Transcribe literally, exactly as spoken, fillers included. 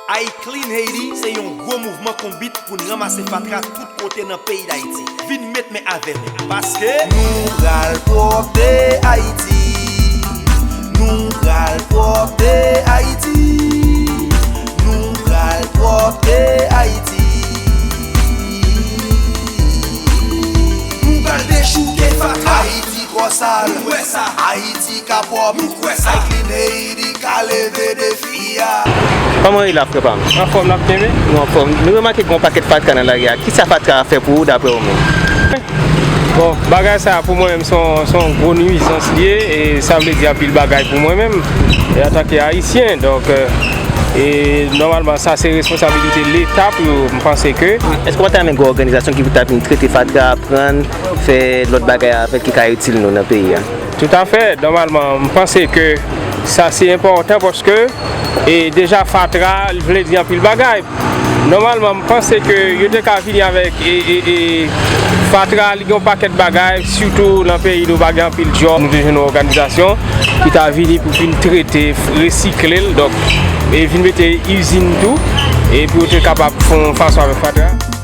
iClean Haiti se yon gwo mouvman konbit pou n ranmase fatra tout kote nan peyi Dayiti. Vin met men avè nou, paske nou pral pwòpte Ayiti. Nou pral pwòpte Ayiti. Nou pral pwòpte Ayiti. Nou pral dechouke fatra. Ayiti twò sal. Nou kwè sa. Ayiti ka pwòp. Nou kwè sa. iClean Haiti ka leve defi a. Kòman w ye la, frè pa m? Anfòm, n ap kenbe. Nou anfòm. Nou remake gen yon pakèt fatra nan lari a. Kisa fatra a fè pou ou, daprè ou menm? Bon, bagay sa a, pou mwen menm, se yon, se yon gwo nwizans li ye, e sa vle di anpil bagay pou mwen menm, e antanke Ayisyen. Donk, euh, e nòmalman, sa se responsabilite Leta pou yo, m panse ke Èske w pa ta renmen gen yon òganizasyon ki pou ta vin trete fatra a, pran l, fè lòt bagay avè l ki ka itil nou nan peyi a? Toutafè. Nòmalman, m panse ke sa se enpòtan paske, e deja fatra, l vle di anpil bagay. Nòmalman, m panse ke yo te ka vini avèk, e, e, e, fatra, li gen yon pakèt bagay, sitou nan peyi nou pa gen anpil djòb. Nou te jwenn yon òganizasyon ki ta vini pou vin trete, resikle l, donk, e vin mete izin tou, e pou yo te kapab fè yon fason avèk fatra.